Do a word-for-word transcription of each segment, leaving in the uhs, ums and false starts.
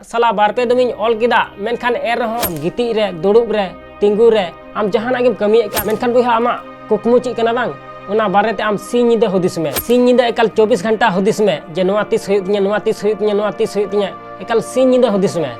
ᱥᱟᱞᱟ ᱵᱟᱨ ᱯᱮ ᱫᱚᱢᱤᱧ ᱚᱞ ᱠᱮᱫᱟ, ᱢᱮᱱᱠᱷᱟᱱ ᱮᱱ ᱨᱮᱦᱚᱸ ᱟᱢ ᱜᱤᱛᱤᱡ ᱨᱮ, ᱫᱩᱲᱩᱵ ᱨᱮ, ᱛᱤᱸᱜᱩ ᱨᱮ, ᱟᱢ ᱡᱟᱦᱟᱱᱟᱜ ᱜᱮᱢ ᱠᱟᱹᱢᱤᱭᱮᱫ ᱠᱟᱱ, ᱢᱮᱱᱠᱷᱟᱱ ᱵᱚᱭᱦᱟ, ᱟᱢᱟᱜ ᱠᱩᱠᱢᱩ ᱪᱮᱫ ᱠᱟᱱᱟ ᱵᱟᱝ, ᱚᱱᱟ ᱵᱟᱨᱮᱛᱮ ᱟᱢ ᱥᱤᱧ ᱧᱤᱫᱟᱹ ᱦᱩᱫᱤᱥ ᱢᱮ᱾ ᱥᱤᱧ ᱧᱤᱫᱟᱹ ᱮᱠᱟᱞ ᱪᱚᱵᱵᱤᱥ ᱜᱷᱚᱱᱴᱟ ᱦᱩᱫᱤᱥ ᱢᱮ ᱡᱮ ᱱᱚᱣᱟ ᱛᱤᱥ ᱦᱩᱭᱩᱜ ᱛᱤᱧᱟᱹ, ᱱᱚᱣᱟ ᱛᱤᱥ ᱦᱩᱭᱩᱜ ᱛᱤᱧᱟᱹ, ᱱᱚᱣᱟ ᱛᱤᱥ ᱦᱩᱭᱩᱜ ᱛᱤᱧᱟᱹ᱾ ᱮᱠᱟᱞ ᱥᱤᱧ ᱧᱤᱫᱟᱹ ᱦᱩᱫᱤᱥ ᱢᱮ,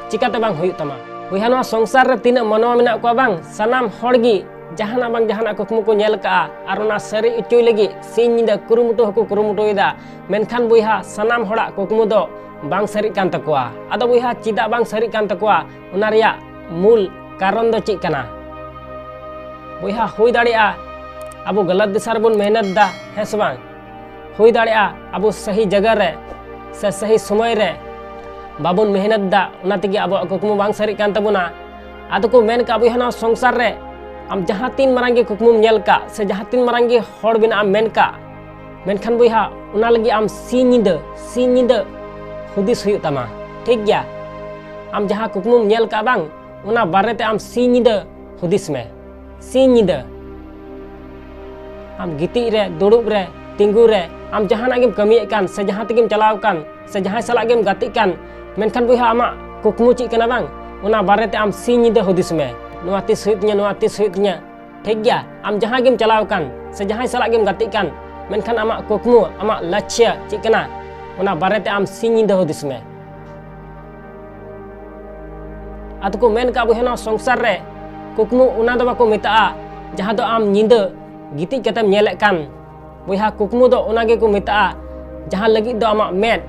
ᱪᱤᱠᱟᱛᱮ ᱵᱟᱝ ᱦᱩᱭᱩᱜ ᱛᱟᱢᱟ? ᱵᱚᱭᱦᱟ, ᱱᱚᱣᱟ ᱥᱚᱝᱥᱟᱨ ᱨᱮ ᱛᱤᱱᱟᱹᱜ ᱢᱟᱱᱣᱟ ᱢᱮᱱᱟᱜ ᱠᱚᱣᱟ ᱵᱟᱝ, ᱥᱟᱱᱟᱢ ᱦᱚᱲ ᱜᱮ ᱡᱟᱦᱟᱱᱟᱜ ᱵᱟᱝ ᱡᱟᱦᱟᱱᱟᱜ ᱠᱩᱠᱢᱩ ᱠᱚ ᱧᱮᱞ ᱠᱟᱜᱼᱟ ᱟᱨ ᱚᱱᱟ ᱥᱟᱹᱨᱤ ᱦᱚᱪᱚᱭ ᱞᱟᱹᱜᱤᱫ ᱥᱤᱧ ᱧᱤᱫᱟᱹ ᱠᱩᱨᱩᱢᱩᱴᱩ ᱦᱚᱸᱠᱚ ᱠᱩᱨᱩᱢᱩᱴᱩᱭᱮᱫᱟ᱾ ᱢᱮᱱᱠᱷᱟᱱ ᱵᱚᱭᱦᱟ, ᱥᱟᱱᱟᱢ ᱦᱚᱲᱟᱜ ᱠᱩᱠᱢᱩ ᱫᱚ ᱵᱟᱝ ᱥᱟᱹᱨᱤᱜ ᱠᱟᱱ ᱛᱟᱠᱚᱣᱟ᱾ ᱟᱫᱚ ᱵᱚᱭᱦᱟ, ᱪᱮᱫᱟᱜ ᱵᱟᱝ ᱥᱟᱹᱨᱤᱜ ᱠᱟᱱ ᱛᱟᱠᱚᱣᱟ? ᱚᱱᱟ ᱨᱮᱭᱟᱜ ᱢᱩᱞ ᱠᱟᱨᱚᱱ ᱫᱚ ᱪᱮᱫ ᱠᱟᱱᱟ? ᱵᱚᱭᱦᱟ, ᱦᱩᱭ ᱫᱟᱲᱮᱭᱟᱜᱼᱟ ᱟᱵᱚ ᱜᱟᱞᱟᱛ ᱫᱤᱥᱟ ᱨᱮᱵᱚᱱ ᱢᱮᱦᱱᱚᱛ ᱫᱟ, ᱦᱮᱸ ᱥᱮ ᱵᱟᱝ? ᱦᱩᱭ ᱫᱟᱲᱮᱭᱟᱜᱼᱟ ᱟᱵᱚ ᱥᱟᱹᱦᱤ ᱡᱟᱭᱜᱟ ᱨᱮ ᱥᱮ ᱥᱟᱹᱦᱤ ᱥᱚᱢᱚᱭ ᱨᱮ ᱵᱟᱵᱚᱱ ᱢᱮᱦᱱᱚᱛ ᱫᱟ, ᱚᱱᱟ ᱛᱮᱜᱮ ᱟᱵᱚᱣᱟᱜ ᱠᱩᱠᱢᱩ ᱵᱟᱝ ᱥᱟᱹᱨᱤᱜ ᱠᱟᱱ ᱛᱟᱵᱚᱱᱟ᱾ ᱟᱫᱚ ᱠᱚ ᱢᱮᱱ ᱠᱟᱜ, ᱵᱚᱭᱦᱟ, ᱱᱚᱣᱟ ᱥᱚᱝᱥᱟᱨ ᱨᱮ ᱟᱢ ᱡᱟᱦᱟᱸ ᱛᱤᱱ ᱢᱟᱨᱟᱝ ᱜᱮ ᱠᱩᱠᱢᱩᱢ ᱧᱮᱞ ᱠᱟᱜ ᱥᱮ ᱡᱟᱦᱟᱸ ᱛᱤᱱ ᱢᱟᱨᱟᱝ ᱜᱮ ᱦᱚᱲ ᱵᱮᱱᱟᱜ ᱮᱢ ᱢᱮᱱ ᱠᱟᱜ, ᱢᱮᱱᱠᱷᱟᱱ ᱵᱚᱭᱦᱟ, ᱚᱱᱟ ᱞᱟᱹᱜᱤᱫ ᱟᱢ ᱥᱤᱧ ᱧᱤᱫᱟᱹ, ᱥᱤᱧ ᱧᱤᱫᱟᱹ ᱦᱩᱫᱤᱥ ᱦᱩᱭᱩᱜ ᱛᱟᱢᱟ, ᱴᱷᱤᱠ ᱜᱮᱭᱟ? ᱟᱢ ᱡᱟᱦᱟᱸ ᱠᱩᱠᱢᱩᱢ ᱧᱮᱞ ᱠᱟᱜ ᱵᱟᱝ, ᱚᱱᱟ ᱵᱟᱨᱮᱛᱮ ᱟᱢ ᱥᱤᱧ ᱧᱤᱫᱟᱹ ᱦᱩᱫᱤᱥ ᱢᱮ, ᱥᱤᱧ ᱧᱤᱫᱟᱹ᱾ ᱟᱢ ᱜᱤᱛᱤᱡ ᱨᱮ, ᱫᱩᱲᱩᱵ ᱨᱮ, ᱛᱤᱸᱜᱩ ᱨᱮ, ᱟᱢ ᱡᱟᱦᱟᱱᱟᱜ ᱜᱮᱢ ᱠᱟᱹᱢᱤᱭᱮᱫ ᱠᱟᱱ ᱥᱮ ᱡᱟᱦᱟᱸ ᱛᱮᱜᱮᱢ ᱪᱟᱞᱟᱣ ᱠᱟᱱ ᱥᱮ ᱡᱟᱦᱟᱸᱭ ᱥᱟᱞᱟᱜ ᱜᱮᱢ ᱜᱟᱛᱮᱜ ᱠᱟᱱ, ᱢᱮᱱᱠᱷᱟᱱ ᱵᱚᱭᱦᱟ, ᱟᱢᱟᱜ ᱠᱩᱠᱢᱩ ᱪᱮᱫ ᱠᱟᱱᱟ ᱵᱟᱝ, ᱚᱱᱟ ᱵᱟᱨᱮᱛᱮ ᱟᱢ ᱥᱤᱧ ᱧᱤᱫᱟᱹ ᱦᱩᱫᱤᱥ ᱢᱮ᱾ ᱱᱚᱣᱟ ᱛᱤᱥ ᱦᱩᱭᱩᱜ ᱛᱤᱧᱟᱹ, ᱱᱚᱣᱟ ᱛᱤᱥ ᱦᱩᱭᱩᱜ ᱛᱤᱧᱟᱹ, ᱴᱷᱤᱠ ᱜᱮᱭᱟ? ᱟᱢ ᱡᱟᱦᱟᱸ ᱜᱮᱢ ᱪᱟᱞᱟᱣ ᱠᱟᱱ ᱥᱮ ᱡᱟᱦᱟᱸᱭ ᱥᱟᱞᱟᱜ ᱜᱮᱢ ᱜᱟᱛᱮᱜ ᱠᱟᱱ, ᱢᱮᱱᱠᱷᱟᱱ ᱟᱢᱟᱜ ᱠᱩᱠᱢᱩ, ᱟᱢᱟᱜ ᱞᱟᱪᱷᱭᱟ ᱪᱮᱫ ᱠᱟᱱᱟ, ᱚᱱᱟ ᱵᱟᱨᱮᱛᱮ ᱟᱢ ᱥᱤᱧ ᱧᱤᱫᱟᱹ ᱦᱩᱫᱤᱥ ᱢᱮ᱾ ᱟᱫᱚ ᱠᱚ ᱢᱮᱱ ᱠᱟᱜ, ᱵᱚᱭᱦᱟ, ᱱᱚᱣᱟ ᱥᱚᱝᱥᱟᱨ ᱨᱮ ᱠᱩᱠᱢᱩ ᱚᱱᱟ ᱫᱚ ᱵᱟᱠᱚ ᱢᱮᱛᱟᱜᱼᱟ ᱡᱟᱦᱟᱸ ᱫᱚ ᱟᱢ ᱧᱤᱫᱟᱹ ᱜᱤᱛᱤᱡ ᱠᱟᱛᱮᱢ ᱧᱮᱞᱮᱫ ᱠᱟᱱ᱾ ᱵᱚᱭᱦᱟ, ᱠᱩᱠᱢᱩ ᱫᱚ ᱚᱱᱟ ᱜᱮᱠᱚ ᱢᱮᱛᱟᱜᱼᱟ ᱡᱟᱦᱟᱸ ᱞᱟᱹᱜᱤᱫ ᱫᱚ ᱟᱢᱟᱜ ᱢᱮᱫ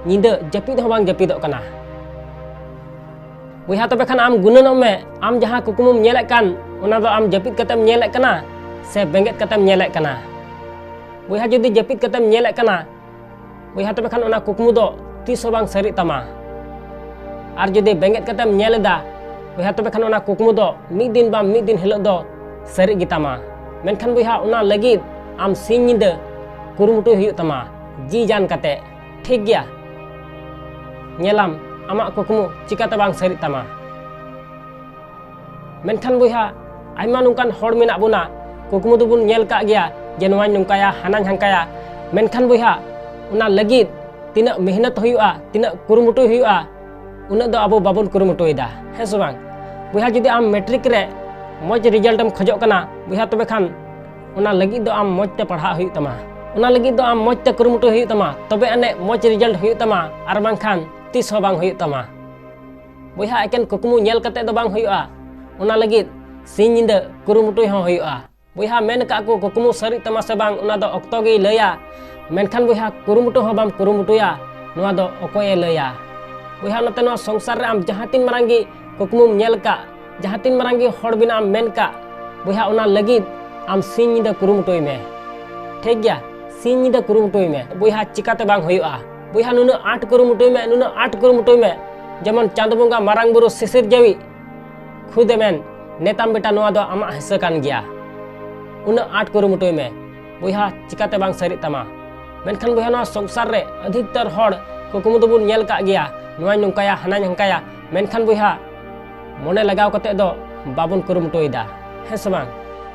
ᱧᱤᱫᱟᱹ ᱡᱟᱹᱯᱤᱫ ᱦᱚᱸ ᱵᱟᱝ ᱡᱟᱹᱯᱤᱫᱚᱜ ᱠᱟᱱᱟ᱾ ᱵᱚᱭᱦᱟ, ᱛᱚᱵᱮ ᱠᱷᱟᱱ ᱟᱢ ᱜᱩᱱᱟᱹᱱᱚᱜ ᱢᱮ, ᱟᱢ ᱡᱟᱦᱟᱸ ᱠᱩᱠᱢᱩᱢ ᱧᱮᱞᱮᱫ ᱠᱟᱱ, ᱚᱱᱟ ᱫᱚ ᱟᱢ ᱡᱟᱹᱯᱤᱫ ᱠᱟᱛᱮᱢ ᱧᱮᱞᱮᱫ ᱠᱟᱱᱟ ᱥᱮ ᱵᱮᱸᱜᱮᱫ ᱠᱟᱛᱮᱢ ᱧᱮᱞᱮᱫ ᱠᱟᱱᱟ? ᱵᱚᱭᱦᱟ, ᱡᱩᱫᱤ ᱡᱟᱹᱯᱤᱫ ᱠᱟᱛᱮᱢ ᱧᱮᱞᱮᱫ ᱠᱟᱱᱟ, ᱵᱚᱭᱦᱟ, ᱛᱚᱵᱮ ᱠᱷᱟᱱ ᱚᱱᱟ ᱠᱩᱠᱢᱩ ᱫᱚ ᱛᱤᱥ ᱦᱚᱸ ᱵᱟᱝ ᱥᱟᱹᱨᱤᱜ ᱛᱟᱢᱟ᱾ ᱟᱨ ᱡᱩᱫᱤ ᱵᱮᱸᱜᱮᱫ ᱠᱟᱛᱮᱢ ᱧᱮᱞ ᱮᱫᱟ, ᱵᱚᱭᱦᱟ, ᱛᱚᱵᱮ ᱠᱷᱟᱱ ᱚᱱᱟ ᱠᱩᱠᱢᱩ ᱫᱚ ᱢᱤᱫ ᱫᱤᱱ ᱵᱟᱝ ᱢᱤᱫ ᱫᱤᱱ ᱦᱤᱞᱳᱜ ᱫᱚ ᱥᱟᱹᱨᱤᱜ ᱜᱮᱛᱟᱢᱟ᱾ ᱢᱮᱱᱠᱷᱟᱱ ᱵᱚᱭᱦᱟ, ᱚᱱᱟ ᱞᱟᱹᱜᱤᱫ ᱟᱢ ᱥᱤᱧ ᱧᱤᱫᱟᱹ ᱠᱩᱨᱩᱢᱩᱴᱩᱭ ᱦᱩᱭᱩᱜ ᱛᱟᱢᱟ, ᱡᱤ ᱡᱟᱱ ᱠᱟᱛᱮ, ᱴᱷᱤᱠ ᱜᱮᱭᱟ? ᱧᱮᱞᱟᱢ, ᱟᱢᱟᱜ ᱠᱩᱠᱢᱩ ᱪᱤᱠᱟᱛᱮ ᱵᱟᱝ ᱥᱟᱹᱨᱤᱜ ᱛᱟᱢᱟ᱾ ᱢᱮᱱᱠᱷᱟᱱ ᱵᱚᱭᱦᱟ, ᱟᱭᱢᱟ ᱱᱚᱝᱠᱟᱱ ᱦᱚᱲ ᱢᱮᱱᱟᱜ ᱵᱚᱱᱟ, ᱠᱩᱠᱢᱩ ᱫᱚᱵᱚᱱ ᱧᱮᱞ ᱠᱟᱜ ᱜᱮᱭᱟ ᱡᱮ ᱱᱚᱣᱟᱧ ᱱᱚᱝᱠᱟᱭᱟ, ᱦᱟᱱᱟᱧ ᱦᱟᱝᱠᱟᱭᱟ᱾ ᱢᱮᱱᱠᱷᱟᱱ ᱵᱚᱭᱦᱟ, ᱚᱱᱟ ᱞᱟᱹᱜᱤᱫ ᱛᱤᱱᱟᱹᱜ ᱢᱮᱦᱱᱚᱛ ᱦᱩᱭᱩᱜᱼᱟ, ᱛᱤᱱᱟᱹᱜ ᱠᱩᱨᱩᱢᱩᱴᱩᱭ ᱦᱩᱭᱩᱜᱼᱟ, ᱩᱱᱟᱹᱜ ᱫᱚ ᱟᱵᱚ ᱵᱟᱵᱚᱱ ᱠᱩᱨᱩᱢᱩᱴᱩᱭᱮᱫᱟ, ᱦᱮᱸ ᱥᱮ ᱵᱟᱝ? ᱵᱚᱭᱦᱟ, ᱡᱩᱫᱤ ᱟᱢ ᱢᱮᱴᱨᱤᱠ ᱨᱮ ᱢᱚᱡᱽ ᱨᱮᱡᱟᱞᱴ ᱮᱢ ᱠᱷᱚᱡᱚᱜ ᱠᱟᱱᱟ ᱵᱚᱭᱦᱟ, ᱛᱚᱵᱮ ᱠᱷᱟᱱ ᱚᱱᱟ ᱞᱟᱹᱜᱤᱫ ᱫᱚ ᱟᱢ ᱢᱚᱡᱽ ᱛᱮ ᱯᱟᱲᱦᱟᱜ ᱦᱩᱭᱩᱜ ᱛᱟᱢᱟ, ᱚᱱᱟ ᱞᱟᱹᱜᱤᱫ ᱫᱚ ᱟᱢ ᱢᱚᱡᱽ ᱛᱮ ᱠᱩᱨᱩᱢᱩᱴᱩᱭ ᱦᱩᱭᱩᱜ ᱛᱟᱢᱟ, ᱛᱚᱵᱮ ᱟᱹᱱᱤᱡ ᱢᱚᱡᱽ ᱨᱮᱡᱟᱞᱴ ᱦᱩᱭᱩᱜ ᱛᱟᱢᱟ, ᱟᱨ ᱵᱟᱝᱠᱷᱟᱱ ᱛᱤᱥ ᱦᱚᱸ ᱵᱟᱝ ᱦᱩᱭᱩᱜ ᱛᱟᱢᱟ᱾ ᱵᱚᱭᱦᱟ, ᱮᱠᱮᱱ ᱠᱩᱠᱢᱩ ᱧᱮᱞ ᱠᱟᱛᱮ ᱫᱚ ᱵᱟᱝ ᱦᱩᱭᱩᱜᱼᱟ, ᱚᱱᱟ ᱞᱟᱹᱜᱤᱫ ᱥᱤᱧ ᱧᱤᱫᱟᱹ ᱠᱩᱨᱩᱢᱩᱴᱩᱭ ᱦᱚᱸ ᱦᱩᱭᱩᱜᱼᱟ᱾ ᱵᱚᱭᱦᱟ, ᱢᱮᱱ ᱠᱟᱜ ᱠᱚ ᱠᱩᱠᱢᱩ ᱥᱟᱹᱨᱤᱜ ᱛᱟᱢᱟ ᱥᱮ ᱵᱟᱝ, ᱚᱱᱟ ᱫᱚ ᱚᱠᱛᱚ ᱜᱮᱭ ᱞᱟᱹᱭᱟ᱾ ᱢᱮᱱᱠᱷᱟᱱ ᱵᱚᱭᱦᱟ, ᱠᱩᱨᱩᱢᱩᱴᱩ ᱦᱚᱸ ᱵᱟᱢ ᱠᱩᱨᱩᱢᱩᱴᱩᱭᱟ, ᱱᱚᱣᱟ ᱫᱚ ᱚᱠᱚᱭᱮ ᱞᱟᱹᱭᱟ? ᱵᱚᱭᱦᱟ, ᱱᱚᱛᱮ ᱱᱚᱣᱟ ᱥᱚᱝᱥᱟᱨ ᱨᱮ ᱟᱢ ᱡᱟᱦᱟᱸ ᱛᱤᱱ ᱢᱟᱨᱟᱝ ᱜᱮ ᱠᱩᱠᱢᱩᱢ ᱧᱮᱞ ᱠᱟᱜ, ᱡᱟᱦᱟᱸ ᱛᱤᱱ ᱢᱟᱨᱟᱝ ᱜᱮ ᱦᱚᱲ ᱵᱮᱱᱟᱜ ᱮᱢ ᱢᱮᱱ ᱠᱟᱜ, ᱵᱚᱭᱦᱟ, ᱚᱱᱟ ᱞᱟᱹᱜᱤᱫ ᱟᱢ ᱥᱤᱧ ᱧᱤᱫᱟᱹ ᱠᱩᱨᱩᱢᱩᱴᱩᱭ ᱢᱮ᱾ ᱴᱷᱤᱠ ᱜᱮᱭᱟ, ᱥᱤᱧ ᱧᱤᱫᱟᱹ ᱠᱩᱨᱩᱢᱩᱴᱩᱭ ᱢᱮ᱾ ᱵᱚᱭᱦᱟ, ᱪᱤᱠᱟᱛᱮ ᱵᱟᱝ ᱦᱩᱭᱩᱜᱼᱟ? ᱵᱚᱭᱦᱟ, ᱱᱩᱱᱟᱹᱜ ᱟᱸᱴ ᱠᱩᱨᱩᱢᱩᱴᱩᱭ ᱢᱮ, ᱱᱩᱱᱟᱹᱜ ᱟᱸᱴ ᱠᱩᱨᱩᱢᱩᱴᱩᱭ ᱢᱮ, ᱡᱮᱢᱚᱱ ᱪᱟᱸᱫᱚ ᱵᱚᱸᱜᱟ, ᱢᱟᱨᱟᱝ ᱵᱩᱨᱩ, ᱥᱤᱥᱤᱨ ᱡᱟᱹᱣᱤᱡ ᱠᱷᱩᱫ ᱮ ᱢᱮᱱ, ᱱᱮᱛᱟᱢ ᱵᱮᱴᱟ, ᱱᱚᱣᱟ ᱫᱚ ᱟᱢᱟᱜ ᱦᱤᱥᱥᱟᱹ ᱠᱟᱱ ᱜᱮᱭᱟ᱾ ᱩᱱᱟᱹᱜ ᱟᱸᱴ ᱠᱩᱨᱩᱢᱩᱴᱩᱭ ᱢᱮ᱾ ᱵᱚᱭᱦᱟ, ᱪᱤᱠᱟᱛᱮ ᱵᱟᱝ ᱥᱟᱹᱨᱤᱜ ᱛᱟᱢᱟ? ᱢᱮᱱᱠᱷᱟᱱ ᱵᱚᱭᱦᱟ, ᱱᱚᱣᱟ ᱥᱚᱝᱥᱟᱨ ᱨᱮ ᱟᱹᱫᱷᱤᱠᱛᱟᱨ ᱦᱚᱲ ᱠᱩᱠᱢᱩ ᱫᱚᱵᱚᱱ ᱧᱮᱞ ᱠᱟᱜ ᱜᱮᱭᱟ, ᱱᱚᱣᱟᱧ ᱱᱚᱝᱠᱟᱭᱟ, ᱦᱟᱱᱟᱧ ᱦᱟᱱᱠᱟᱭᱟ, ᱢᱮᱱᱠᱷᱟᱱ ᱵᱚᱭᱦᱟ, ᱢᱚᱱᱮ ᱞᱟᱜᱟᱣ ᱠᱟᱛᱮ ᱫᱚ ᱵᱟᱵᱚᱱ ᱠᱩᱨᱩᱢᱩᱴᱩᱭᱮᱫᱟ, ᱦᱮᱸ ᱥᱮ ᱵᱟᱝ?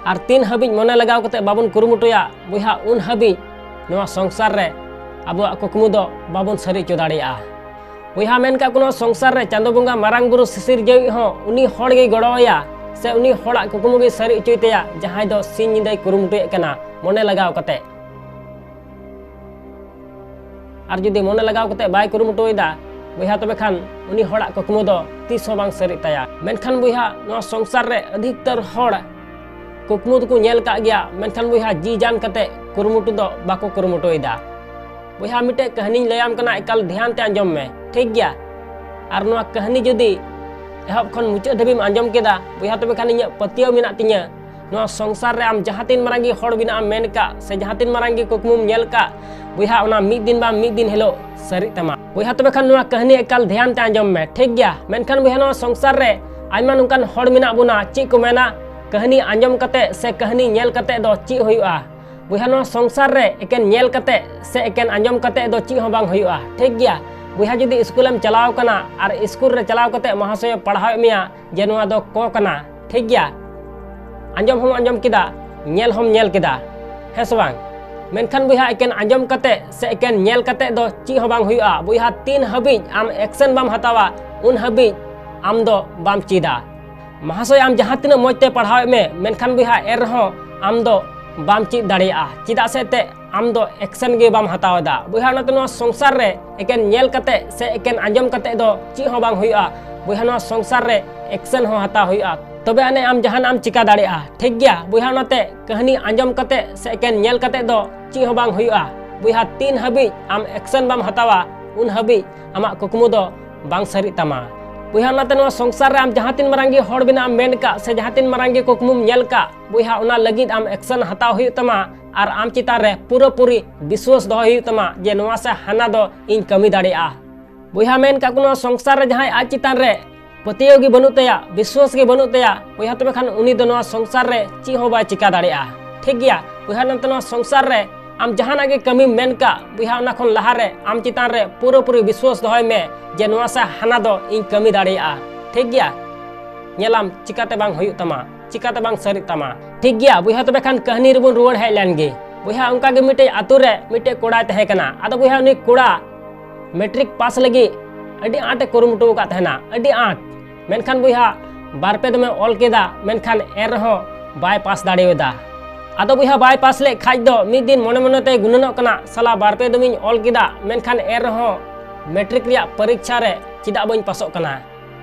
ᱟᱨ ᱛᱤᱱ ᱦᱟᱹᱵᱤᱡ ᱢᱚᱱᱮ ᱞᱟᱜᱟᱣ ᱠᱟᱛᱮ ᱵᱟᱵᱚᱱ ᱠᱩᱨᱩᱢᱩᱴᱩᱭᱟ ᱵᱚᱭᱦᱟ, ᱩᱱ ᱦᱟᱹᱵᱤᱡ ᱱᱚᱣᱟ ᱥᱚᱝᱥᱟᱨ ᱨᱮ ᱟᱵᱚᱣᱟᱜ ᱠᱩᱠᱢᱩ ᱫᱚ ᱵᱟᱵᱚᱱ ᱥᱟᱹᱨᱤ ᱦᱚᱪᱚ ᱫᱟᱲᱮᱭᱟᱜᱼᱟ᱾ ᱵᱚᱭᱦᱟ, ᱢᱮᱱ ᱠᱟᱜ ᱠᱚ, ᱱᱚᱣᱟ ᱥᱚᱝᱥᱟᱨ ᱨᱮ ᱪᱟᱸᱫᱚ ᱵᱚᱸᱜᱟ, ᱢᱟᱨᱟᱝ ᱵᱩᱨᱩ, ᱥᱤᱥᱤᱨ ᱡᱟᱹᱣᱤᱡ ᱦᱚᱸ ᱩᱱᱤ ᱦᱚᱲ ᱜᱮᱭ ᱜᱚᱲᱚᱣᱟᱭᱟ, ᱥᱮ ᱩᱱᱤ ᱦᱚᱲᱟᱜ ᱠᱩᱠᱢᱩ ᱜᱮᱭ ᱥᱟᱹᱨᱤ ᱦᱚᱪᱚᱭ ᱛᱟᱭᱟ, ᱡᱟᱦᱟᱸᱭ ᱫᱚ ᱥᱤᱧ ᱧᱤᱫᱟᱹᱭ ᱠᱩᱨᱩᱢᱩᱴᱩᱭᱮᱫ ᱠᱟᱱᱟ ᱢᱚᱱᱮ ᱞᱟᱜᱟᱣ ᱠᱟᱛᱮ᱾ ᱟᱨ ᱡᱩᱫᱤ ᱢᱚᱱᱮ ᱞᱟᱜᱟᱣ ᱠᱟᱛᱮ ᱵᱟᱭ ᱠᱩᱨᱩᱢᱩᱴᱩᱭᱮᱫᱟ ᱵᱚᱭᱦᱟ, ᱛᱚᱵᱮ ᱠᱷᱟᱱ ᱩᱱᱤ ᱦᱚᱲᱟᱜ ᱠᱩᱠᱢᱩ ᱫᱚ ᱛᱤᱥ ᱦᱚᱸ ᱵᱟᱝ ᱥᱟᱹᱨᱤᱜ ᱛᱟᱭᱟ᱾ ᱢᱮᱱᱠᱷᱟᱱ ᱵᱚᱭᱦᱟ, ᱱᱚᱣᱟ ᱥᱚᱝᱥᱟᱨ ᱨᱮ ᱟᱹᱫᱷᱤᱠᱛᱟᱨ ᱦᱚᱲ ᱠᱩᱠᱢᱩ ᱫᱚᱠᱚ ᱧᱮᱞ ᱠᱟᱜ ᱜᱮᱭᱟ, ᱢᱮᱱᱠᱷᱟᱱ ᱵᱚᱭᱦᱟ, ᱡᱤ ᱡᱟᱱ ᱠᱟᱛᱮ ᱠᱩᱨᱩᱢᱩᱴᱩ ᱫᱚ ᱵᱟᱠᱚ ᱠᱩᱨᱩᱢᱩᱴᱩᱭᱮᱫᱟ᱾ ᱵᱚᱭᱦᱟ, ᱢᱤᱫᱴᱮᱡ ᱠᱟᱹᱦᱱᱤᱧ ᱞᱟᱹᱭᱟᱢ ᱠᱟᱱᱟ, ᱮᱠᱟᱞ ᱫᱷᱮᱭᱟᱱ ᱛᱮ ᱟᱸᱡᱚᱢ ᱢᱮ, ᱴᱷᱤᱠ ᱜᱮᱭᱟ? ᱟᱨ ᱱᱚᱣᱟ ᱠᱟᱹᱦᱱᱤ ᱡᱩᱫᱤ ᱮᱦᱚᱵ ᱠᱷᱚᱱ ᱢᱩᱪᱟᱹᱫ ᱫᱷᱟᱹᱵᱤᱡ ᱮᱢ ᱟᱸᱡᱚᱢ ᱠᱮᱫᱟ ᱵᱚᱭᱦᱟ, ᱛᱚᱵᱮ ᱠᱷᱟᱱ ᱤᱧᱟᱹᱜ ᱯᱟᱹᱛᱭᱟᱹᱣ ᱢᱮᱱᱟᱜ ᱛᱤᱧᱟᱹ, ᱱᱚᱣᱟ ᱥᱚᱝᱥᱟᱨ ᱨᱮ ᱟᱢ ᱡᱟᱦᱟᱸ ᱛᱤᱱ ᱢᱟᱨᱟᱝ ᱜᱮ ᱦᱚᱲ ᱵᱮᱱᱟᱜ ᱮᱢ ᱢᱮᱱ ᱠᱟᱜ, ᱥᱮ ᱡᱟᱦᱟᱸ ᱛᱤᱱ ᱢᱟᱨᱟᱝ ᱜᱮ ᱠᱩᱠᱢᱩᱢ ᱧᱮᱞ ᱠᱟᱜ ᱵᱚᱭᱦᱟ, ᱚᱱᱟ ᱢᱤᱫ ᱫᱤᱱ ᱵᱟᱝ ᱢᱤᱫ ᱫᱤᱱ ᱦᱤᱞᱳᱜ ᱥᱟᱹᱨᱤᱜ ᱛᱟᱢᱟ᱾ ᱵᱚᱭᱦᱟ, ᱛᱚᱵᱮ ᱠᱷᱟᱱ ᱱᱚᱣᱟ ᱠᱟᱹᱦᱱᱤ ᱮᱠᱟᱞ ᱫᱷᱮᱭᱟᱱ ᱛᱮ ᱟᱸᱡᱚᱢ ᱢᱮ, ᱴᱷᱤᱠ ᱜᱮᱭᱟ? ᱢᱮᱱᱠᱷᱟᱱ ᱵᱚᱭᱦᱟ, ᱱᱚᱣᱟ ᱥᱚᱝᱥᱟᱨ ᱨᱮ ᱟᱭᱢᱟ ᱱᱚᱝᱠᱟᱱ ᱦᱚᱲ ᱢᱮᱱᱟᱜ ᱵᱚᱱᱟ, ᱪᱮᱫ ᱠᱚ ᱢᱮᱱᱟ, ᱠᱟᱹᱦᱱᱤ ᱟᱸᱡᱚᱢ ᱠᱟᱛᱮ ᱥᱮ ᱠᱟᱹᱦᱱᱤ ᱧᱮᱞ ᱠᱟᱛᱮ ᱫᱚ ᱪᱮᱫ ᱦᱩᱭᱩᱜᱼᱟ? ᱵᱚᱭᱦᱟ, ᱱᱚᱣᱟ ᱥᱚᱝᱥᱟᱨ ᱨᱮ ᱮᱠᱮᱱ ᱧᱮᱞ ᱠᱟᱛᱮ ᱥᱮ ᱮᱠᱮᱱ ᱟᱸᱡᱚᱢ ᱠᱟᱛᱮ ᱫᱚ ᱪᱮᱫ ᱦᱚᱸ ᱵᱟᱝ ᱦᱩᱭᱩᱜᱼᱟ, ᱴᱷᱤᱠ ᱜᱮᱭᱟ? ᱵᱚᱭᱦᱟ, ᱡᱩᱫᱤ ᱥᱠᱩᱞᱮᱢ ᱪᱟᱞᱟᱣ ᱠᱟᱱᱟ ᱟᱨ ᱥᱠᱩᱞ ᱨᱮ ᱪᱟᱞᱟᱣ ᱠᱟᱛᱮ ᱢᱚᱦᱟᱥᱚᱭᱮ ᱯᱟᱲᱦᱟᱣᱮᱫ ᱢᱮᱭᱟ ᱡᱮ ᱱᱚᱣᱟ ᱫᱚ ᱠᱚ ᱠᱟᱱᱟ, ᱴᱷᱤᱠ ᱜᱮᱭᱟ? ᱟᱸᱡᱚᱢ ᱦᱚᱸᱢ ᱟᱸᱡᱚᱢ ᱠᱮᱫᱟ, ᱧᱮᱞ ᱦᱚᱸᱢ ᱧᱮᱞ ᱠᱮᱫᱟ, ᱦᱮᱸ ᱥᱮ ᱵᱟᱝ? ᱢᱮᱱᱠᱷᱟᱱ ᱵᱚᱭᱦᱟ, ᱮᱠᱮᱱ ᱟᱸᱡᱚᱢ ᱠᱟᱛᱮ ᱥᱮ ᱮᱠᱮᱱ ᱧᱮᱞ ᱠᱟᱛᱮ ᱫᱚ ᱪᱮᱫ ᱦᱚᱸ ᱵᱟᱝ ᱦᱩᱭᱩᱜᱼᱟ ᱵᱚᱭᱦᱟ᱾ ᱛᱤᱱ ᱦᱟᱹᱵᱤᱡ ᱟᱢ ᱮᱠᱥᱮᱱ ᱵᱟᱢ ᱦᱟᱛᱟᱣᱟ, ᱩᱱ ᱦᱟᱹᱵᱤᱡ ᱟᱢ ᱫᱚ ᱵᱟᱢ ᱪᱮᱫᱟ᱾ ᱢᱟᱦᱟᱥᱚᱭ, ᱟᱢ ᱡᱟᱦᱟᱸ ᱛᱤᱱᱟᱹᱜ ᱢᱚᱡᱽ ᱛᱮ ᱯᱟᱲᱦᱟᱣᱮᱫ ᱢᱮ, ᱢᱮᱱᱠᱷᱟᱱ ᱵᱚᱭᱦᱟ, ᱮᱱ ᱨᱮᱦᱚᱸ ᱟᱢ ᱫᱚ ᱵᱟᱢ ᱪᱮᱫ ᱫᱟᱲᱮᱭᱟᱜᱼᱟ᱾ ᱪᱮᱫᱟᱜ ᱥᱮ ᱮᱱᱛᱮᱫ ᱟᱢ ᱫᱚ ᱮᱠᱥᱮᱱ ᱜᱮ ᱵᱟᱢ ᱦᱟᱛᱟᱣ ᱮᱫᱟ ᱵᱚᱭᱦᱟ᱾ ᱚᱱᱟᱛᱮ ᱱᱚᱣᱟ ᱥᱚᱝᱥᱟᱨ ᱨᱮ ᱮᱠᱮᱱ ᱧᱮᱞ ᱠᱟᱛᱮ ᱥᱮ ᱮᱠᱮᱱ ᱟᱸᱡᱚᱢ ᱠᱟᱛᱮ ᱫᱚ ᱪᱮᱫ ᱦᱚᱸ ᱵᱟᱝ ᱦᱩᱭᱩᱜᱼᱟ ᱵᱚᱭᱦᱟ᱾ ᱱᱚᱣᱟ ᱥᱚᱝᱥᱟᱨ ᱨᱮ ᱮᱠᱥᱮᱱ ᱦᱚᱸ ᱦᱟᱛᱟᱣ ᱦᱩᱭᱩᱜᱼᱟ, ᱛᱚᱵᱮ ᱟᱹᱱᱤᱡ ᱟᱢ ᱡᱟᱦᱟᱱᱟᱜ ᱮᱢ ᱪᱤᱠᱟ ᱫᱟᱲᱮᱭᱟᱜᱼᱟ, ᱴᱷᱤᱠ ᱜᱮᱭᱟ ᱵᱚᱭᱦᱟ᱾ ᱚᱱᱟᱛᱮ ᱠᱟᱹᱦᱱᱤ ᱟᱸᱡᱚᱢ ᱠᱟᱛᱮ ᱥᱮ ᱮᱠᱮᱱ ᱧᱮᱞ ᱠᱟᱛᱮ ᱫᱚ ᱪᱮᱫ ᱦᱚᱸ ᱵᱟᱝ ᱦᱩᱭᱩᱜᱼᱟ ᱵᱚᱭᱦᱟ᱾ ᱛᱤᱱ ᱦᱟᱹᱵᱤᱡ ᱟᱢ ᱮᱠᱥᱮᱱ ᱵᱟᱢ ᱦᱟᱛᱟᱣᱟ, ᱩᱱ ᱦᱟᱹᱵᱤᱡ ᱟᱢᱟᱜ ᱠᱩᱠᱢᱩ ᱫᱚ ᱵᱟᱝ ᱥᱟᱹᱨᱤᱜ ᱛᱟᱢᱟ ᱵᱚᱭᱦᱟ᱾ ᱚᱱᱟᱛᱮ ᱱᱚᱣᱟ ᱥᱚᱝᱥᱟᱨ ᱨᱮ ᱟᱢ ᱡᱟᱦᱟᱸ ᱛᱤᱱ ᱢᱟᱨᱟᱝ ᱜᱮ ᱦᱚᱲ ᱵᱮᱱᱟᱜ ᱮᱢ ᱢᱮᱱ ᱠᱟᱜ ᱥᱮ ᱡᱟᱦᱟᱸ ᱛᱤᱱ ᱢᱟᱨᱟᱝ ᱜᱮ ᱠᱩᱠᱢᱩᱢ ᱧᱮᱞ ᱠᱟᱜ ᱵᱚᱭᱦᱟ, ᱚᱱᱟ ᱞᱟᱹᱜᱤᱫ ᱟᱢ ᱮᱠᱥᱮᱱ ᱦᱟᱛᱟᱣ ᱦᱩᱭᱩᱜ ᱛᱟᱢᱟ ᱟᱨ ᱟᱢ ᱪᱮᱛᱟᱱ ᱨᱮ ᱯᱩᱨᱟᱹᱯᱩᱨᱤ ᱵᱤᱥᱣᱟᱹᱥ ᱫᱚᱦᱚᱭ ᱦᱩᱭᱩᱜ ᱛᱟᱢᱟ ᱡᱮ ᱱᱚᱣᱟ ᱥᱮ ᱦᱟᱱᱟ ᱫᱚ ᱤᱧ ᱠᱟᱹᱢᱤ ᱫᱟᱲᱮᱭᱟᱜᱼᱟ᱾ ᱵᱚᱭᱦᱟ, ᱢᱮᱱ ᱠᱟᱜ ᱠᱚ, ᱱᱚᱣᱟ ᱥᱚᱝᱥᱟᱨ ᱨᱮ ᱡᱟᱦᱟᱸᱭ ᱟᱡ ᱪᱮᱛᱟᱱ ᱨᱮ ᱯᱟᱹᱛᱭᱟᱹᱣ ᱜᱮ ᱵᱟᱹᱱᱩᱜ ᱛᱟᱭᱟ, ᱵᱤᱥᱣᱟᱹᱥ ᱜᱮ ᱵᱟᱹᱱᱩᱜ ᱛᱟᱭᱟ ᱵᱚᱭᱦᱟ, ᱛᱚᱵᱮ ᱠᱷᱟᱱ ᱩᱱᱤ ᱫᱚ ᱱᱚᱣᱟ ᱥᱚᱝᱥᱟᱨ ᱨᱮ ᱪᱮᱫ ᱦᱚᱸ ᱵᱟᱭ ᱪᱤᱠᱟ ᱫᱟᱲᱮᱭᱟᱜᱼᱟ, ᱴᱷᱤᱠ ᱜᱮᱭᱟ ᱵᱚᱭᱦᱟ᱾ ᱱᱚᱱᱛᱮ ᱱᱚᱣᱟ ᱥᱚᱝᱥᱟᱨ ᱨᱮ ᱟᱢ ᱡᱟᱦᱟᱱᱟᱜ ᱜᱮ ᱠᱟᱹᱢᱤᱢ ᱢᱮᱱ ᱠᱟᱜ ᱵᱚᱭᱦᱟ, ᱚᱱᱟ ᱠᱷᱚᱱ ᱞᱟᱦᱟᱨᱮ ᱟᱢ ᱪᱮᱛᱟᱱ ᱨᱮ ᱯᱩᱨᱟᱹᱯᱩᱨᱤ ᱵᱤᱥᱣᱟᱹᱥ ᱫᱚᱦᱚᱭ ᱢᱮ ᱡᱮ ᱱᱚᱣᱟ ᱥᱮ ᱦᱟᱱᱟ ᱫᱚ ᱤᱧ ᱠᱟᱹᱢᱤ ᱫᱟᱲᱮᱭᱟᱜᱼᱟ, ᱴᱷᱤᱠ ᱜᱮᱭᱟ᱾ ᱧᱮᱞᱟᱢ ᱪᱤᱠᱟᱛᱮ ᱵᱟᱝ ᱦᱩᱭᱩᱜ ᱛᱟᱢᱟ, ᱪᱤᱠᱟᱛᱮ ᱵᱟᱝ ᱥᱟᱹᱨᱤᱜ ᱛᱟᱢᱟ᱾ ᱴᱷᱤᱠ ᱜᱮᱭᱟ ᱵᱚᱭᱦᱟ, ᱛᱚᱵᱮ ᱠᱷᱟᱱ ᱠᱟᱹᱦᱱᱤ ᱨᱮᱵᱚᱱ ᱨᱩᱣᱟᱹᱲ ᱦᱮᱡ ᱞᱮᱱ ᱜᱮ᱾ ᱵᱚᱭᱦᱟ, ᱚᱱᱠᱟ ᱜᱮ ᱢᱤᱫᱴᱮᱡ ᱟᱛᱳ ᱨᱮ ᱢᱤᱫᱴᱮᱡ ᱠᱚᱲᱟᱭ ᱛᱟᱦᱮᱸ ᱠᱟᱱᱟ᱾ ᱟᱫᱚ ᱵᱚᱭᱦᱟ, ᱩᱱᱤ ᱠᱚᱲᱟ ᱢᱮᱴᱨᱤᱠ ᱯᱟᱥ ᱞᱟᱹᱜᱤᱫ ᱟᱹᱰᱤ ᱟᱸᱴ ᱮ ᱠᱩᱨᱩᱢᱩᱴᱩ ᱟᱠᱟᱫ ᱛᱟᱦᱮᱱᱟ, ᱟᱹᱰᱤ ᱟᱸᱴ᱾ ᱢᱮᱱᱠᱷᱟᱱ ᱵᱚᱭᱦᱟ, ᱵᱟᱨ ᱯᱮ ᱫᱚᱢᱮ ᱚᱞ ᱠᱮᱫᱟ, ᱢᱮᱱᱠᱷᱟᱱ ᱮᱱ ᱨᱮᱦᱚᱸ ᱵᱟᱭ ᱯᱟᱥ ᱫᱟᱲᱮᱭᱟᱫᱟ᱾ ᱟᱫᱚ ᱵᱚᱭᱦᱟ, ᱵᱟᱭ ᱯᱟᱥ ᱞᱮᱫ ᱠᱷᱟᱡ ᱫᱚ ᱢᱤᱫ ᱫᱤᱱ ᱢᱚᱱᱮ ᱢᱚᱱᱮ ᱛᱮᱭ ᱜᱩᱱᱟᱹᱱᱚᱜ ᱠᱟᱱᱟ, ᱥᱟᱞᱟ, ᱵᱟᱨ ᱯᱮ ᱫᱚᱢᱤᱧ ᱚᱞ ᱠᱮᱫᱟ, ᱢᱮᱱᱠᱷᱟᱱ ᱮᱱ ᱨᱮᱦᱚᱸ ᱢᱮᱴᱨᱤᱠ ᱨᱮᱭᱟᱜ ᱯᱚᱨᱤᱠᱷᱟ ᱨᱮ ᱪᱮᱫᱟᱜ ᱵᱟᱹᱧ ᱯᱟᱥᱚᱜ ᱠᱟᱱᱟ?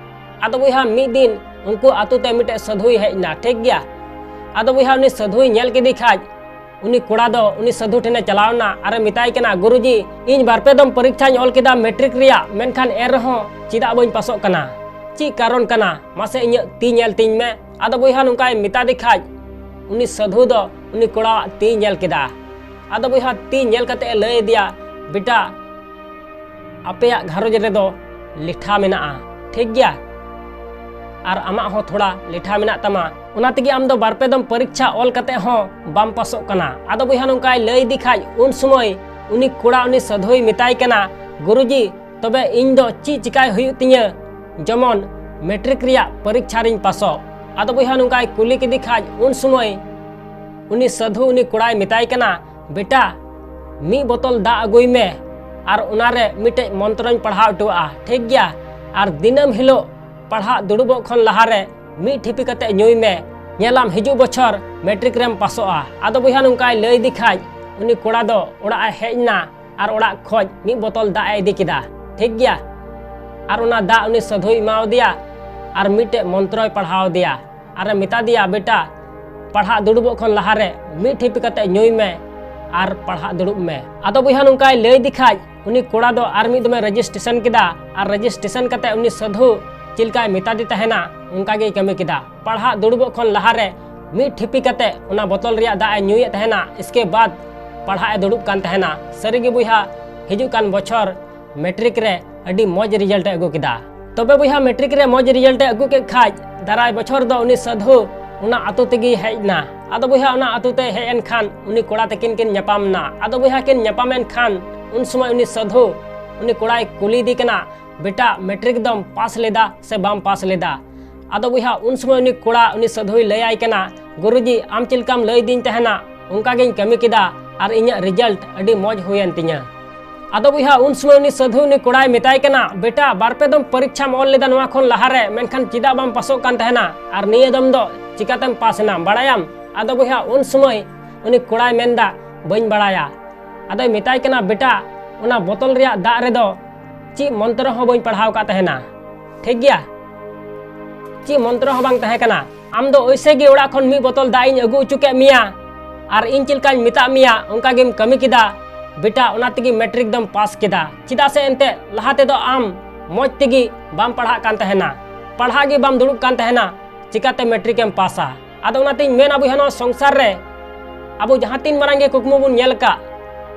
ᱟᱫᱚ ᱵᱚᱭᱦᱟ, ᱢᱤᱫ ᱫᱤᱱ ᱩᱱᱠᱩ ᱟᱛᱳ ᱛᱮ ᱢᱤᱫᱴᱮᱡ ᱥᱟᱹᱫᱷᱩᱭ ᱦᱮᱡ ᱮᱱᱟ, ᱴᱷᱤᱠ ᱜᱮᱭᱟ᱾ ᱟᱫᱚ ᱵᱚᱭᱦᱟ, ᱩᱱᱤ ᱥᱟᱹᱫᱷᱩᱭ ᱧᱮᱞ ᱠᱮᱫᱮ ᱠᱷᱟᱡ, ᱩᱱᱤ ᱠᱚᱲᱟ ᱫᱚ ᱩᱱᱤ ᱥᱟᱹᱫᱷᱩ ᱴᱷᱮᱱᱮ ᱪᱟᱞᱟᱣ ᱮᱱᱟ ᱟᱨᱮ ᱢᱮᱛᱟᱭ ᱠᱟᱱᱟ, "ᱜᱩᱨᱩᱡᱤ, ᱤᱧ ᱵᱟᱨ ᱯᱮ ᱫᱚᱢ ᱯᱚᱨᱤᱠᱷᱟᱧ ᱚᱞ ᱠᱮᱫᱟ ᱢᱮᱴᱨᱤᱠ ᱨᱮᱭᱟᱜ, ᱢᱮᱱᱠᱷᱟᱱ ᱮᱱ ᱨᱮᱦᱚᱸ ᱪᱮᱫᱟᱜ ᱵᱟᱹᱧ ᱯᱟᱥᱚᱜ ᱠᱟᱱᱟ? ᱪᱮᱫ ᱠᱟᱨᱚᱱ ᱠᱟᱱᱟ? ᱢᱟᱥᱮ ᱤᱧᱟᱹᱜ ᱛᱤ ᱧᱮᱞ ᱛᱤᱧ ᱢᱮ᱾" ᱟᱫᱚ ᱵᱚᱭᱦᱟ, ᱱᱚᱝᱠᱟᱭ ᱢᱮᱛᱟ ᱫᱮ ᱠᱷᱟᱡ, ᱩᱱᱤ ᱥᱟᱹᱫᱷᱩ ᱫᱚ ᱩᱱᱤ ᱠᱚᱲᱟᱣᱟᱜ ᱛᱤ ᱧᱮᱞ ᱠᱮᱫᱟ᱾ ᱟᱫᱚ ᱵᱚᱭᱦᱟ, ᱛᱤ ᱧᱮᱞ ᱠᱟᱛᱮ ᱮ ᱞᱟᱹᱭ ᱟᱫᱮᱭᱟ, ᱵᱮᱴᱟ, ᱟᱯᱮᱭᱟᱜ ᱜᱷᱟᱨᱚᱸᱡᱽ ᱨᱮᱫᱚ ᱞᱮᱴᱷᱟ ᱢᱮᱱᱟᱜᱼᱟ, ᱴᱷᱤᱠ ᱜᱮᱭᱟ, ᱟᱨ ᱟᱢᱟᱜ ᱦᱚᱸ ᱛᱷᱚᱲᱟ ᱞᱮᱴᱷᱟ ᱢᱮᱱᱟᱜ ᱛᱟᱢᱟ, ᱚᱱᱟ ᱛᱮᱜᱮ ᱟᱢ ᱫᱚ ᱵᱟᱨ ᱯᱮ ᱫᱚᱢ ᱯᱚᱨᱤᱠᱷᱟ ᱚᱞ ᱠᱟᱛᱮ ᱦᱚᱸ ᱵᱟᱢ ᱯᱟᱥᱚᱜ ᱠᱟᱱᱟ᱾ ᱟᱫᱚ ᱵᱚᱭᱦᱟ, ᱱᱚᱝᱠᱟᱭ ᱞᱟᱹᱭ ᱤᱫᱤ ᱠᱷᱟᱡ, ᱩᱱ ᱥᱚᱢᱚᱭ ᱩᱱᱤ ᱠᱚᱲᱟ ᱩᱱᱤ ᱥᱟᱹᱫᱷᱩᱭ ᱢᱮᱛᱟᱭ ᱠᱟᱱᱟ, "ᱜᱩᱨᱩᱡᱤ, ᱛᱚᱵᱮ ᱤᱧ ᱫᱚ ᱪᱮᱫ ᱪᱤᱠᱟᱭ ᱦᱩᱭᱩᱜ ᱛᱤᱧᱟᱹ, ᱡᱮᱢᱚᱱ ᱢᱮᱴᱨᱤᱠ ᱨᱮᱭᱟᱜ ᱯᱚᱨᱤᱠᱷᱟ ᱨᱤᱧ ᱯᱟᱥᱚᱜ?" ᱟᱫᱚ ᱵᱚᱭᱦᱟ, ᱱᱚᱝᱠᱟᱭ ᱠᱩᱞᱤ ᱠᱮᱫᱮ ᱠᱷᱟᱡ, ᱩᱱ ᱥᱚᱢᱚᱭ ᱩᱱᱤ ᱥᱟᱹᱫᱷᱩ ᱩᱱᱤ ᱠᱚᱲᱟᱭ ᱢᱮᱛᱟᱭ ᱠᱟᱱᱟ, ᱵᱮᱴᱟ, ᱢᱤᱫ ᱵᱳᱛᱚᱞ ᱫᱟᱜ ᱟᱹᱜᱩᱭ ᱢᱮ ᱟᱨ ᱚᱱᱟᱨᱮ ᱢᱤᱫᱴᱮᱡ ᱢᱚᱱᱛᱨᱚᱧ ᱯᱟᱲᱦᱟᱣ ᱦᱚᱴᱚᱣᱟᱜᱼᱟ, ᱴᱷᱤᱠ ᱜᱮᱭᱟ? ᱟᱨ ᱫᱤᱱᱟᱹᱢ ᱦᱤᱞᱳᱜ ᱯᱟᱲᱦᱟᱜ ᱫᱩᱲᱩᱵᱚᱜ ᱠᱷᱚᱱ ᱞᱟᱦᱟᱨᱮ ᱢᱤᱫ ᱴᱷᱤᱯᱤ ᱠᱟᱛᱮ ᱧᱩᱭ ᱢᱮ, ᱧᱮᱞᱟᱢ ᱦᱤᱡᱩᱜ ᱵᱚᱪᱷᱚᱨ ᱢᱮᱴᱨᱤᱠ ᱨᱮᱢ ᱯᱟᱥᱚᱜᱼᱟ᱾ ᱟᱫᱚ ᱵᱚᱭᱦᱟ, ᱱᱚᱝᱠᱟᱭ ᱞᱟᱹᱭ ᱤᱫᱤ ᱠᱷᱟᱡ ᱩᱱᱤ ᱠᱚᱲᱟ ᱫᱚ ᱚᱲᱟᱜ ᱮ ᱦᱮᱡ ᱮᱱᱟ ᱟᱨ ᱚᱲᱟᱜ ᱠᱷᱚᱡ ᱢᱤᱫ ᱵᱳᱛᱚᱞ ᱫᱟᱜ ᱮ ᱤᱫᱤ ᱠᱮᱫᱟ, ᱴᱷᱤᱠ ᱜᱮᱭᱟ? ᱟᱨ ᱚᱱᱟ ᱫᱟᱜ ᱩᱱᱤ ᱥᱟᱹᱫᱷᱩᱭ ᱮᱢᱟᱣᱟᱫᱮᱭᱟ ᱟᱨ ᱢᱤᱫᱴᱮᱡ ᱢᱚᱱᱛᱨᱚᱭ ᱯᱟᱲᱦᱟᱣ ᱟᱫᱮᱭᱟ ᱟᱨᱮ ᱢᱮᱛᱟ ᱫᱮᱭᱟ, ᱵᱮᱴᱟ, ᱯᱟᱲᱦᱟᱜ ᱫᱩᱲᱩᱵᱚᱜ ᱠᱷᱚᱱ ᱞᱟᱦᱟᱨᱮ ᱢᱤᱫ ᱴᱷᱤᱯᱤ ᱠᱟᱛᱮ ᱧᱩᱭ ᱢᱮ ᱟᱨ ᱯᱟᱲᱦᱟᱜ ᱫᱩᱲᱩᱵ ᱢᱮ᱾ ᱟᱫᱚ ᱵᱚᱭᱦᱟ, ᱱᱚᱝᱠᱟᱭ ᱞᱟᱹᱭ ᱤᱫᱤ ᱠᱷᱟᱡ ᱩᱱᱤ ᱠᱚᱲᱟ ᱫᱚ ᱟᱨ ᱢᱤᱫ ᱫᱚᱢᱮ ᱨᱮᱡᱤᱥᱴᱨᱮᱥᱚᱱ ᱠᱮᱫᱟ ᱟᱨ ᱨᱮᱡᱤᱥᱴᱨᱮᱥᱚᱱ ᱠᱟᱛᱮ ᱩᱱᱤ ᱥᱟᱹᱫᱷᱩ ᱪᱮᱫ ᱞᱮᱠᱟᱭ ᱢᱮᱛᱟ ᱫᱮ ᱛᱟᱦᱮᱱᱟ, ᱚᱱᱠᱟ ᱜᱮᱭ ᱠᱟᱹᱢᱤ ᱠᱮᱫᱟ᱾ ᱯᱟᱲᱦᱟᱜ ᱫᱩᱲᱩᱵᱚᱜ ᱠᱷᱚᱱ ᱞᱟᱦᱟᱨᱮ ᱢᱤᱫ ᱴᱷᱤᱯᱤ ᱠᱟᱛᱮ ᱚᱱᱟ ᱵᱳᱛᱚᱞ ᱨᱮᱭᱟᱜ ᱫᱟᱜ ᱮ ᱧᱩᱭᱮᱫ ᱛᱟᱦᱮᱱᱟ, ᱤᱥᱠᱮ ᱵᱟᱫ ᱯᱟᱲᱦᱟᱜ ᱮ ᱫᱩᱲᱩᱵ ᱠᱟᱱ ᱛᱟᱦᱮᱱᱟ᱾ ᱥᱟᱹᱨᱤᱜᱮ ᱵᱚᱭᱦᱟ, ᱦᱤᱡᱩᱜ ᱠᱟᱱ ᱵᱚᱪᱷᱚᱨ ᱢᱮᱴᱨᱤᱠ ᱨᱮ ᱟᱹᱰᱤ ᱢᱚᱡᱽ ᱨᱮᱡᱟᱞᱴ ᱮ ᱟᱹᱜᱩ ᱠᱮᱫᱟ᱾ ᱛᱚᱵᱮ ᱵᱚᱭᱦᱟ, ᱢᱮᱴᱨᱤᱠ ᱨᱮ ᱢᱚᱡᱽ ᱨᱮᱡᱟᱞᱴ ᱮ ᱟᱹᱜᱩ ᱠᱮᱫ ᱠᱷᱟᱡ, ᱫᱟᱨᱟᱭ ᱵᱚᱪᱷᱚᱨ ᱫᱚ ᱩᱱᱤ ᱥᱟᱹᱫᱷᱩ ᱚᱱᱟ ᱟᱛᱳ ᱛᱮᱜᱮᱭ ᱦᱮᱡ ᱮᱱᱟ᱾ ᱟᱫᱚ ᱵᱚᱭᱦᱟ, ᱚᱱᱟ ᱟᱛᱳ ᱛᱮ ᱦᱮᱡ ᱮᱱ ᱠᱷᱟᱱ ᱩᱱᱤ ᱠᱚᱲᱟ ᱛᱟᱹᱠᱤᱱ ᱠᱤᱱ ᱧᱟᱯᱟᱢ ᱮᱱᱟ᱾ ᱟᱫᱚ ᱵᱚᱭᱦᱟ, ᱠᱤᱱ ᱧᱟᱯᱟᱢ ᱮᱱ ᱠᱷᱟᱱ ᱩᱱ ᱥᱚᱢᱚᱭ ᱩᱱᱤ ᱥᱟᱹᱫᱷᱩ ᱩᱱᱤ ᱠᱚᱲᱟᱭ ᱠᱩᱞᱤᱭᱮᱫᱮ ᱠᱟᱱᱟ, ᱵᱮᱴᱟ, ᱢᱮᱴᱨᱤᱠ ᱫᱚᱢ ᱯᱟᱥ ᱞᱮᱫᱟ ᱥᱮ ᱵᱟᱢ ᱯᱟᱥ ᱞᱮᱫᱟ? ᱟᱫᱚ ᱵᱚᱭᱦᱟ, ᱩᱱ ᱥᱚᱢᱚᱭ ᱩᱱᱤ ᱠᱚᱲᱟ ᱩᱱᱤ ᱥᱟᱹᱫᱷᱩᱭ ᱞᱟᱹᱭᱟᱭ ᱠᱟᱱᱟ, ᱜᱩᱨᱩᱡᱤ, ᱟᱢ ᱪᱮᱫ ᱞᱮᱠᱟᱢ ᱞᱟᱹᱭ ᱫᱤᱧ ᱛᱟᱦᱮᱱᱟ, ᱚᱱᱠᱟ ᱜᱤᱧ ᱠᱟᱹᱢᱤ ᱠᱮᱫᱟ ᱟᱨ ᱤᱧᱟᱹᱜ ᱨᱮᱡᱟᱞᱴ ᱟᱹᱰᱤ ᱢᱚᱡᱽ ᱦᱩᱭᱮᱱ ᱛᱤᱧᱟ᱾ ᱟᱫᱚ ᱵᱚᱭᱦᱟ, ᱩᱱ ᱥᱚᱢᱚᱭ ᱩᱱᱤ ᱥᱟᱹᱫᱷᱩ ᱩᱱᱤ ᱠᱚᱲᱟᱭ ᱢᱮᱛᱟᱭ ᱠᱟᱱᱟ, ᱵᱮᱴᱟ, ᱵᱟᱨ ᱯᱮ ᱫᱚᱢ ᱯᱚᱨᱤᱠᱪᱷᱟᱢ ᱚᱞ ᱞᱮᱫᱟ ᱱᱚᱣᱟ ᱠᱷᱚᱱ ᱞᱟᱦᱟᱨᱮ, ᱢᱮᱱᱠᱷᱟᱱ ᱪᱮᱫᱟᱜ ᱵᱟᱢ ᱯᱟᱥᱚᱜ ᱠᱟᱱ ᱛᱟᱦᱮᱱᱟ ᱟᱨ ᱱᱤᱭᱟᱹ ᱫᱚᱢ ᱫᱚ ᱪᱤᱠᱟᱛᱮᱢ ᱯᱟᱥ ᱮᱱᱟ, ᱵᱟᱲᱟᱭᱟᱢ? ᱟᱫᱚ ᱵᱚᱭᱦᱟ, ᱩᱱ ᱥᱚᱢᱚᱭ ᱩᱱᱤ ᱠᱚᱲᱟᱭ ᱢᱮᱱᱫᱟ, ᱵᱟᱹᱧ ᱵᱟᱲᱟᱭᱟ᱾ ᱟᱫᱚᱭ ᱢᱮᱛᱟᱭ ᱠᱟᱱᱟ, ᱵᱮᱴᱟ, ᱚᱱᱟ ᱵᱳᱛᱚᱞ ᱨᱮᱭᱟᱜ ᱫᱟᱜ ᱨᱮᱫᱚ ᱪᱮᱫ ᱢᱚᱱᱛᱨᱚ ᱦᱚᱸ ᱵᱟᱹᱧ ᱯᱟᱲᱦᱟᱣ ᱟᱠᱟᱫ ᱛᱟᱦᱮᱱᱟ, ᱴᱷᱤᱠ ᱜᱮᱭᱟ? ᱪᱮᱫ ᱢᱚᱱᱛᱨᱚ ᱦᱚᱸ ᱵᱟᱝ ᱛᱟᱦᱮᱸ ᱠᱟᱱᱟ᱾ ᱟᱢ ᱫᱚ ᱳᱭᱥᱮ ᱜᱮ ᱚᱲᱟᱜ ᱠᱷᱚᱱ ᱢᱤᱫ ᱵᱳᱛᱚᱞ ᱫᱟᱜ ᱤᱧ ᱟᱹᱜᱩ ᱦᱚᱪᱚ ᱠᱮᱫ ᱢᱮᱭᱟ ᱟᱨ ᱤᱧ ᱪᱮᱫ ᱞᱮᱠᱟᱧ ᱢᱮᱛᱟᱫ ᱢᱮᱭᱟ, ᱚᱱᱠᱟ ᱜᱮᱢ ᱠᱟᱹᱢᱤ ᱠᱮᱫᱟ᱾ ᱵᱮᱴᱟ, ᱚᱱᱟ ᱛᱮᱜᱮ ᱢᱮᱴᱨᱤᱠ ᱫᱚᱢ ᱯᱟᱥ ᱠᱮᱫᱟ, ᱪᱮᱫᱟᱜ ᱥᱮ ᱮᱱᱛᱮᱫ ᱞᱟᱦᱟ ᱛᱮᱫᱚ ᱟᱢ ᱢᱚᱡᱽ ᱛᱮᱜᱮ ᱵᱟᱢ ᱯᱟᱲᱦᱟᱜ ᱠᱟᱱ ᱛᱟᱦᱮᱱᱟ, ᱯᱟᱲᱦᱟᱜ ᱜᱮ ᱵᱟᱢ ᱫᱩᱲᱩᱵ ᱠᱟᱱ ᱛᱟᱦᱮᱱᱟ, ᱪᱤᱠᱟᱛᱮ ᱢᱮᱴᱨᱤᱠ ᱮᱢ ᱯᱟᱥᱟ? ᱟᱫᱚ ᱚᱱᱟᱛᱤᱧ ᱢᱮᱱᱟ ᱵᱚᱭᱦᱟ, ᱱᱚᱣᱟ ᱥᱚᱝᱥᱟᱨ ᱨᱮ ᱟᱵᱚ ᱡᱟᱦᱟᱸ ᱛᱤᱱ ᱢᱟᱨᱟᱝ ᱜᱮ ᱠᱩᱠᱢᱩ ᱵᱚᱱ ᱧᱮᱞ ᱟᱠᱟᱫ,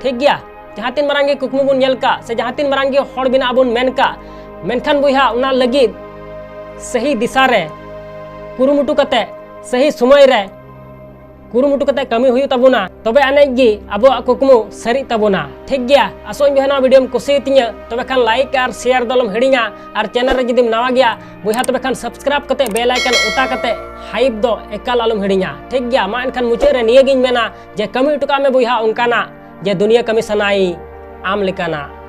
ᱴᱷᱤᱠ ᱜᱮᱭᱟ, ᱡᱟᱦᱟᱸ ᱛᱤᱱ ᱢᱟᱨᱟᱝ ᱜᱮ ᱠᱩᱠᱢᱩ ᱵᱚᱱ ᱧᱮᱞ ᱠᱟᱜ ᱥᱮ ᱡᱟᱦᱟᱸ ᱛᱤᱱ ᱢᱟᱨᱟᱝ ᱜᱮ ᱦᱚᱲ ᱵᱮᱱᱟᱜ ᱵᱚᱱ ᱢᱮᱱ ᱠᱟᱜ, ᱢᱮᱱᱠᱷᱟᱱ ᱵᱚᱭᱦᱟ, ᱚᱱᱟ ᱞᱟᱹᱜᱤᱫ ᱥᱟᱹᱦᱤ ᱫᱤᱥᱟ ᱨᱮ ᱠᱩᱨᱩᱢᱩᱴᱩ ᱠᱟᱛᱮ ᱥᱟᱹᱦᱤ ᱥᱚᱢᱚᱭ ᱨᱮ ᱠᱩᱨᱩᱢᱩᱴᱩ ᱠᱟᱛᱮ ᱠᱟᱹᱢᱤ ᱦᱩᱭᱩᱜ ᱛᱟᱵᱚᱱᱟ, ᱛᱚᱵᱮ ᱟᱹᱱᱤᱡ ᱜᱮ ᱟᱵᱚᱣᱟᱜ ᱠᱩᱠᱢᱩ ᱥᱟᱹᱨᱤᱜ ᱛᱟᱵᱚᱱᱟ᱾ ᱴᱷᱤᱠ ᱜᱮᱭᱟ, ᱟᱥᱚᱜ ᱟᱹᱧ ᱵᱚᱭᱦᱟ ᱱᱚᱣᱟ ᱵᱷᱤᱰᱤᱭᱳᱢ ᱠᱩᱥᱤᱭᱟᱛᱤᱧᱟ, ᱛᱚᱵᱮ ᱠᱷᱟᱱ ᱞᱟᱭᱤᱠ ᱟᱨ ᱥᱮᱭᱟᱨ ᱫᱚ ᱟᱞᱚᱢ ᱦᱤᱲᱤᱧᱟ᱾ ᱟᱨ ᱪᱮᱱᱮᱞ ᱨᱮ ᱡᱩᱫᱤᱢ ᱱᱟᱣᱟ ᱜᱮᱭᱟ ᱵᱚᱭᱦᱟ, ᱛᱚᱵᱮ ᱠᱷᱟᱱ ᱥᱟᱵᱥᱠᱨᱟᱭᱤᱵ ᱠᱟᱛᱮ ᱵᱮᱞ ᱟᱭᱠᱚᱱ ᱚᱛᱟ ᱠᱟᱛᱮ ᱦᱟᱭᱤᱯ ᱫᱚ ᱮᱠᱟᱞ ᱟᱞᱚᱢ ᱦᱤᱲᱤᱧᱟ᱾ ᱴᱷᱤᱠ ᱜᱮᱭᱟ, ᱢᱟ ᱮᱱᱠᱷᱟᱱ ᱢᱩᱪᱟᱹᱫ ᱨᱮ ᱱᱤᱭᱟᱹ ᱜᱤᱧ ᱢᱮᱱᱟ ᱡᱮ ᱠᱟᱹᱢᱤ ᱦᱚᱴᱚ ᱠᱟᱜ ᱢᱮ ᱵᱚᱭᱦᱟ ᱚᱱᱠᱟᱱᱟᱜ ᱡᱮ ᱫᱩᱱᱤᱭᱟᱹ ᱠᱟᱹᱢᱤ ᱥᱟᱱᱟᱭ ᱟᱢ ᱞᱮᱠᱟᱱᱟᱜ᱾